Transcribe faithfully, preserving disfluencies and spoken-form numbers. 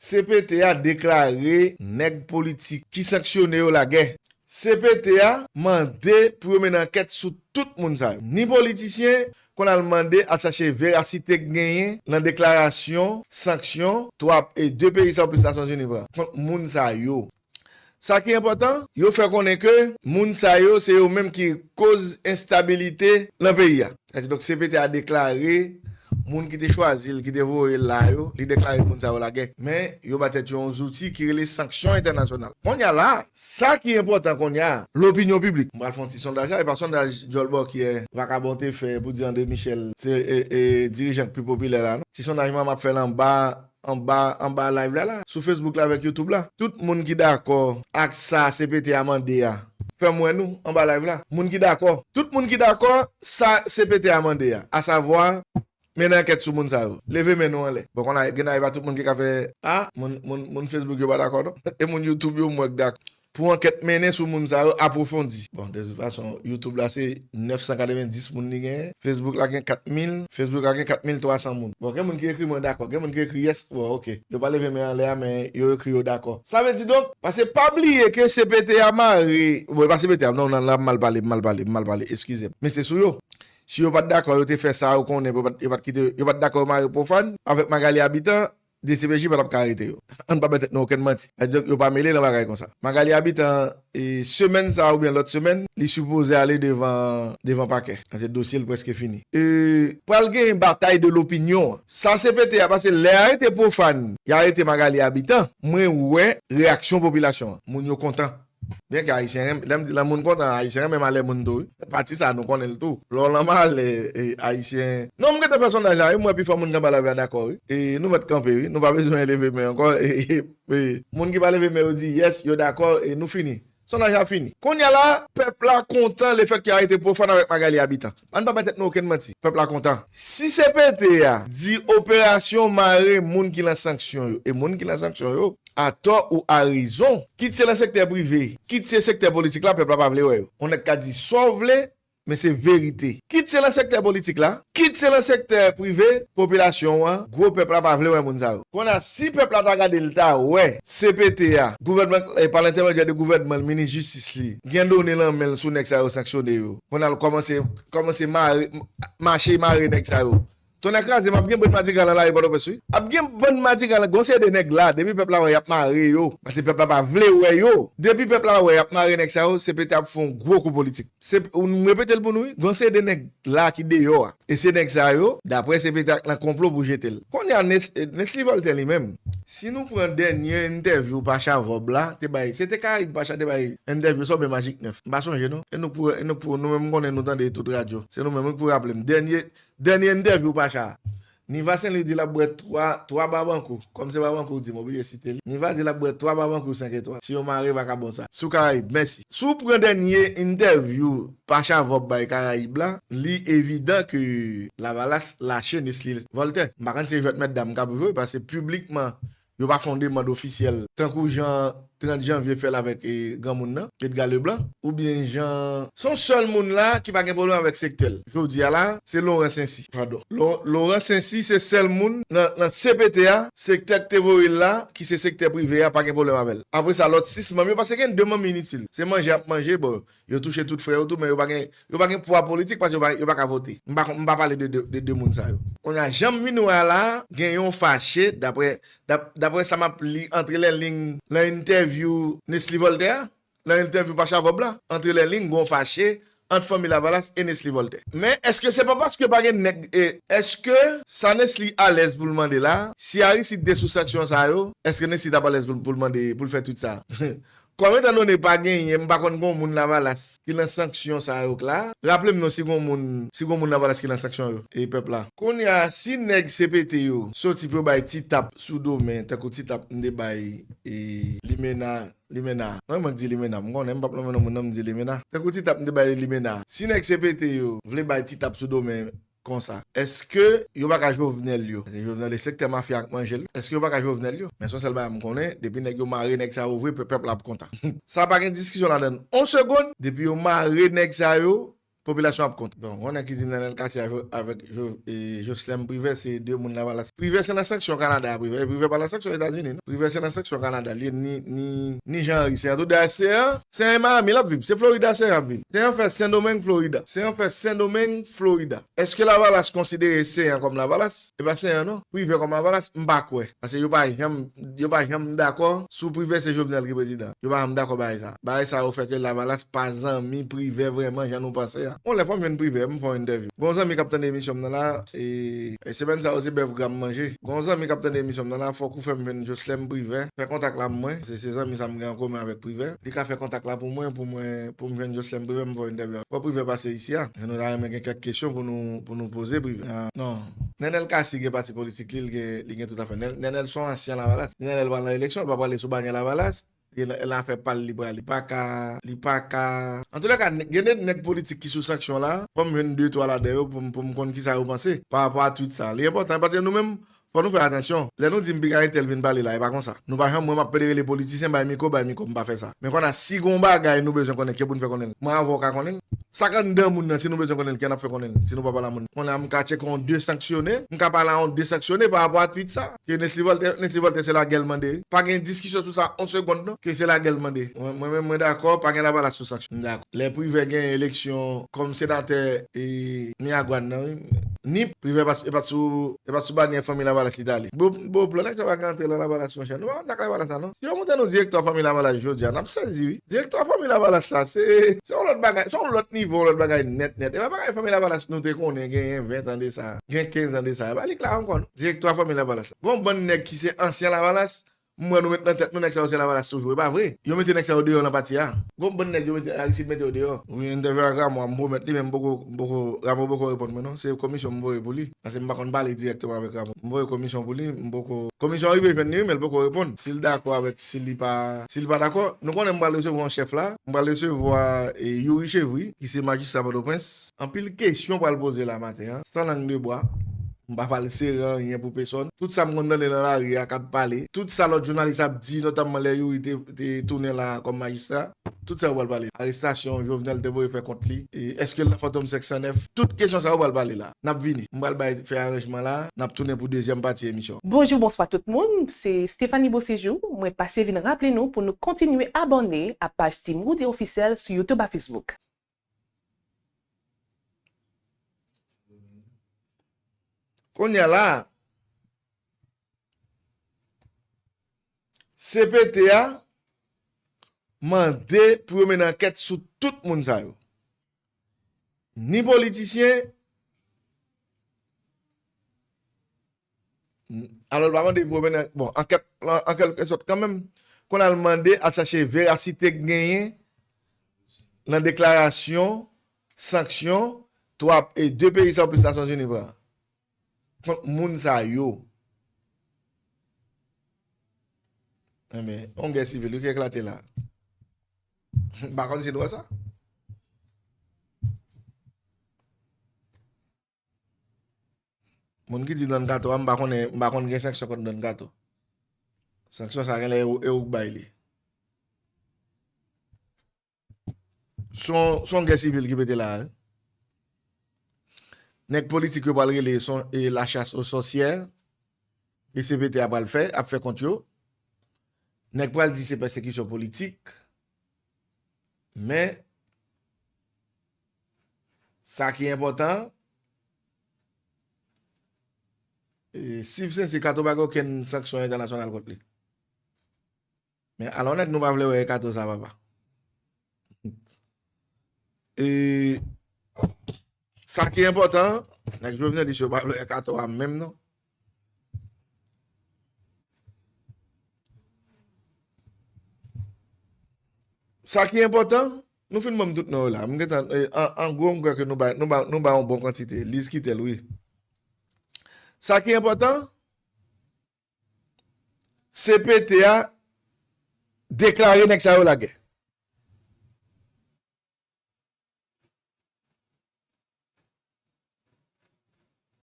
C P T a deklare nèg politik ki sanksyone yo lagè. C P T a mande pou yo mennen ankèt sou tout moun sa yo. Ni politisyen, konn al mande, al chache verasite k genyen nan deklarasyon sanksyon twa, e de peyi sa yo plis Nasyonzini pran kont moun sa yo. Sa ki enpòtan, yo fè konnen ke moun sa yo, se yo menm ki koz enstabilite nan peyi a. Sa di, donk, C P T a deklare moun ki te chwazi l, ki te voye l la yo, li deklare moun sa yo lagè. Men, yo ba tèt yo yon zouti ki rele sanksyon entènasyonal. Kounye a la, sa ki enpòtan kounye a, lopinyon piblik. M pral fè yon ti sondaj la, e pa sondaj djòl bòkyè vakabon te fè pou di André Michel se, e, e, dirijan ki pi popilè la, non. Ti sondaj mwen m ap fè l anba anba, anba live la, la, sou Facebook la avèk YouTube la. Tout moun ki dakò ak sa C P T a mande a, fè m wè nou anba live la. Moun ki dakò, tout moun ki dakò sa C P T a mande a, asavwa, mennen ankèt sou moun sa yo. Leve men nou anlè. Bon, kounye a, gen a, e pa tout moun ki ka fè, a, moun, moun, moun Facebook yo pa dakò, non. E moun YouTube yo, m wè k dakò. Pou ankèt mennen sou moun sa yo apwofondi. Bon, de tout fason, YouTube la se nèf san katrevenndis moun li genyen, Facebook la gen kat mil, Facebook la gen kat mil twa san moun. Bon, gen moun ki ekri mwen dakò, gen moun ki ekri yes, bon, oke. Yo pa leve men anlè a, men yo ekri yo dakò. Sa vle di donk, paske pa bliye ke C P T a mare, bon, e pa C P T a, non, non, la m mal pale, m mal pale, m mal pale, eskize m. Men se sou yo. Si yo pa t dakò, yo te fè sa, yo konnen, yo pa t, yo pa t kite, yo pa t dakò yo mare Profane avèk Magalie Habitant, D C P J pa t ap ka arete yo. Ann pa bay tèt nou okenn manti. Sa di donk, yo pa mele nan bagay konsa. Magalie Habitant, e, semèn sa a oubyen lòt semèn, li sipoze ale devan, devan pakè. Sa se dosye l prèske fini. E, pral gen batay de lopinyon. Sa C P T a, paske lè arete Profane, y arete Magalie Habitant, mwen wè reyaksyon popilasyon an. Moun yo kontan. Byen ke Ayisyen renmen, lè m di lè moun kontan, Ayisyen renmen malè moun tou, wi. Pati sa, nou konnen l tou. Lè w nan malè, e, Ayisyen. Non, m gentan fè sondaj la, wi, m wè pifò moun k anba live la dakò, wi. E nou mèt kanpe, wi. Nou pa bezwen leve men ankò. E, e, e, moun ki pa leve men yo di yes, yo dakò, e nou fini. Sondaj la fini. Kounye a la, pèp la kontan lefètke yo arete Profane avèk Magalie Habitant. Ann pa bay tèt nou okenn manti. Pèp la kontan. Si C P T a di operasyon mare moun ki nan sanksyon yo, e moun ki nan sanksyon yo, atò ou arezon, kit se nan sektè prive, kit se sektè politik la, pèp la pa vle wè yo. Yon nèg ka di sa w vle, men se verite. Kit se nan sektè politik la, kit se nan sektè prive, popilasyon an, gwo pèp la pa vle wè moun sa yo. Kounye a, si pèp la ta gade l ta wè, C P T a, gouvènman, e, pa lentèmedyè de gouvènman l, minis jistis li, gen done nan men l sou nèg sa yo sanksyone yo. Kounye a l kòmanse, kòmanse mare, mache mare nèg sa yo. Tonnè kraze m, ap gen bann madigra nan lari Pòtoprens, wi. Ap gen bann madigra nan, gon seri de nèg la, depi pèp la wè y ap mare yo, paske pèp la pa vle wè yo. Depi pèp la wè y ap mare nèg sa yo, C P T ap fè yon gwo kou politik. Se, m repete l pou nou, wi. Gon seri de nèg la ki deyò a. E se nèg sa yo, daprè C P T ak nan konplo pou jete l. Kounye a, Nes-, Nesly Voltaire li menm, si nou pran dènye entèvyou Pacha Vòb la, te bay, se te Karayib Pacha te bay entèvyou sa oubyen Magik nèf. M pa sonje non. E nou pou, e nou pou, nou menm konnen nou tande tout radyo. Se nou menm wi pou raple m. Dènye, dènye entèvyou Pacha. Niva Saint Louis di l ap bwè twa, twa Babankou. Kòm se Babankou w di, m oblije site li. Niva di l ap bwè twa Babankou senk etwal. Si yo mare vakabon sa. Sou Karayib, mèsi. Si w pran dènye entèvyou Pacha Vòb bay Karayib la, li evidan ke Lavalas lache Nesly Voltaire. M pa konn se jwèt mètdam k ap jwe, paske piblikman, yo pa fè yon demann ofisyèl, tankou jan trant janvye fè l avèk, e, granmoun nan, Edgar Leblanc, oubyen jan, se yon sèl moun la ki pa gen pwoblèm avèk sektè l. Jodi a la, se Laurent Saincy, padon. Lo-, Laurent Saincy se sèl moun nan, nan C P T a, sektè k te voye l la, ki se sektè prive a, pa gen pwoblèm avè l. Apre sa, lòt sis manm yo, paske gen de manm initil. Se manje y ap manje, bon, yo touche tout frè yo tou, men yo pa gen, yo pa gen pwa politik paske yo pa, yo pa ka vote. M pa, m pa pale de, de, de, de moun sa yo. Kounye a, jan m vin wè a la, gen yon fache, daprè, dap-, daprè sa m ap li antre lè liy nan entèvyou Nesly Voltaire a, nan entèvyou Pacha Vòb la, antre lè liy, gen yon fache ant fanmi Lavalas e Nesly Voltaire. Men, èske se pa paske pa gen nèg, e, èske sa Nesly alèz pou l mande la, si Aristide te sou sanksyon sa yo, èske Nesly t ap alèz pou l, pou l mande, pou l fè twit sa? Kòm etandone pa genyen, m pa konn gon moun Lavalas ki nan sanksyon sa yo k la. Raple m non si gon moun, si gon moun Lavalas ki nan sanksyon yo, e pèp la. Kounye a, si nèg C P T yo soti pou yo bay ti tap sou do men, tankou ti tap m te bay, e, Limena, Limena. Non, mwen k di Limena, m konnen m p ap nonmen non moun nan, m di Limena. Tankou ti tap m te bay Limena. Si nèg C P T yo vle bay ti tap sou do men, konsa. Èske yo pa ka Jovenel yo? Paske Jovenel e sektè mafya ak manje l. Èske yo pa ka Jovenel yo? Men se yon sèl bagay m konnen, depi nèg yo mare nèg sa yo vre, pè-, pèp la ap kontan. Sa pa gen diskisyon ladan l. On segonn, depi yo mare nèg sa yo, popilasyon ap kontan. Bon, ou konnen ki di Nenel Cassy avè-, avèk Jo-, e, Jocelerme Privert, se de moun Lavalas. Privert se nan sanksyon Kanada, Privert. E Privert pa nan sanksyon Etazini, non. Privert se nan sanksyon Kanada. Li ye ni, ni, ni Jean Henry. Seyan tou, dayè Seyan, Seyan Miami l ap viv. Se Florida Seyan ap viv. Seyan fè Sendomeng, Florida. Seyan fè Sendomeng, Florida. Èske Lavalas konsidere Seyan kòm Lavalas? E pa Seyan, non. Privert kòm Lavalas, m pa kwè. Paske yo pa janm, yo pa janm dakò sou Privert se Jovenel ki prezidan. Yo pa janm dakò bagay sa. Bagay sa yo fè ke Lavalas pa zanmi Privert vrèman jan nou panse a. Yon lè fò m jwenn Privert, m fè yon entèvyou. Gon zanmi k ap tande emisyon m nan la, e, e semèn sa yo se bèf gra m manje. Gon zanmi k ap tande emisyon m nan la, fòk ou fè m jwenn Jocelerme Privert. Fè kontak la pou mwen. Se, se zanmi sa m gen an komen avèk Privert. Li ka fè kontak la pou mwen, pou mwen, pou m jwenn Jocelerme Privert, m fè yon entèvyou. Fò Privert pase isi a. Nou ta renmen gen kèk kesyon pou nou, pou nou poze Privert. Ah, non. Nenel Cassy gen pati politik li, li gen, li gen tout afè. Nen-, Nenel se yon ansyen Lavalas. Nenel pral nan eleksyon, li pa prale sou banyè Lavalas. Li nan, nan afè pa l li prale. Li pa ka, li pa ka. Antoulèka, gen de nèg politik ki sou sanksyon la, fò m jwenn de twa ladan yo pou m, pou m konn kisa yo panse pa rapò a tweet sa. Li enpòtan, paske nou menm, fò nou fè atansyon. Lè nou di m piga entèl vin pale la, e pa konsa. Nou pa janm wè m ap pede rele politisyen, bay mikwo, bay mikwo, m pa fè sa. Men kounye a, si gon bagay nou bezwen konnen, ki pou n fè konnen l? Mwen avè w ka konnen l. Sa k anndan moun nan, si nou bezwen konnen l, ki n ap fè konnen l, si nou pa pale a moun nan? Kounye a, m ka tcheke yon de sanksyone, m ka pale a yon de sanksyone pa rapò a tweet sa. Ke Nesly Voltaire, Nesly Voltaire se lagè l mande. Pa gen diskisyon sou sa, yon segonn non, ke se lagè l mande. Mwen, mwen menm, mwen dakò, pa gen Lavalas sou sanksyon. M dakò. Lè Privè gen eleksyon kòm senatè, e, Miragwàn nan, wi. Nip, Privè pa, e pa t sou, e pa t sou banyè fanmi Lavalas li t ale. Bon, bon, plan nèg sa pa gen antre nan Lavalas, monchè. Nou pa konn sa k Lavalas la, non. Si yo montre nou direktwa fanmi Lavalas jodi a, n ap sezi, wi. Direktwa fanmi Lavalas la, se, se yon lòt bagay, se yon lòt nivo, yon lòt bagay nèt, nèt. E pa bagay fanmi Lavalas nou te konnen genyen ven tan de sa, gen kenz an de sa. E pa li k la ankò, non. Direktwa fanmi Lavalas la. Gon bann nèg ki se ansyen Lavalas, m wè nou met nan tèt nou nèg sa yo se Lavalas toujou. E pa vre. Yo mete nèg sa yo deyò nan pati a. Gon bann nèg yo mete, Aristide mete yo deyò. Wi, entèvyou ak Rameau a, m pwomèt li, men m poko, m poko, Rameau poko reponn mwen non. Se komisyon m voye pou li. Paske m pa konn pale dirèkteman avèk Rameau. M voye komisyon pou li, m poko, komisyon an rive jwenn li, wi, men l poko reponn. Si l dakò avèk, si li pa, si l pa dakò, nou konnen m pral resevwa yon chèf la. M pral resevwa, e, Youri Chevry, ki se majistra Pòtoprens. Anpil kesyon pral poze la maten an, san lang de bwa. M pa pral sere anyen pou pèsòn. Tout sa m konn tande nan lari a k ap pale. Tout sa lòt jounalis ap di, notamman lè Youri te, te tounen la kòm majistra. Tout sa yo pral pale. Arestasyon, Jovenel te voye fè kont li. E, èske l nan Fantom senk san nèf? Tout kesyon sa yo pral pale la. N ap vini. M pral bay, fè aranjman la. N ap tounen pou dezyèm pati emisyon. Bonjou, bonswa tout moun. Se Stéphanie Beauséjour. Mwen pase vin raple nou pou nou kontinye abòne a paj Team Roody Officiel sou YouTube ak Facebook. Kounye a la, C P T a mande pou yo mennen ankèt sou tout moun sa yo. Ni politisyen, alò, l pa mande pou yo mennen, bon, ankèt, an, an kèlkesòt kanmenm, kounye a l mande al chache verasite k genyen nan deklarasyon sanksyon twa, e de peyi sa yo plis Nasyonzini pran kont moun sa yo. Enben, yon gè sivil wi ki eklate la. M pa konn si nou wè sa. Moun ki di Don Kato a, m pa konnen, m pa konn gen sanksyon kont Don Kato. Sanksyon sa genlè e ou, e ou k bay li. Se yon, se yon gè sivil ki pete la, wi. Nèg politik yo pral rele son, e, la chasse aux sorcières, ke C P T a pral fè, ap fè kont yo. Nèg pral di se pèsekisyon politik. Men, sa ki enpòtan, e, Steve Saint-Cyr, Kato pa gen okenn sanksyon entènasyonal kont li. Men alò nèg nou pa vle wè Kato sa, papa. E sa ki enpòtan, nèg Jovenelis yo pa vle wè Kato a menm non. Sa ki enpòtan, nou fin ban m tout non yo la. M gentan, e, an, an gwo, m kwè ke nou bay, nou bay, nou bay yon bon kantite. Liz Quitel, wi. Sa ki enpòtan, C P T a deklare nèg sa yo lagè.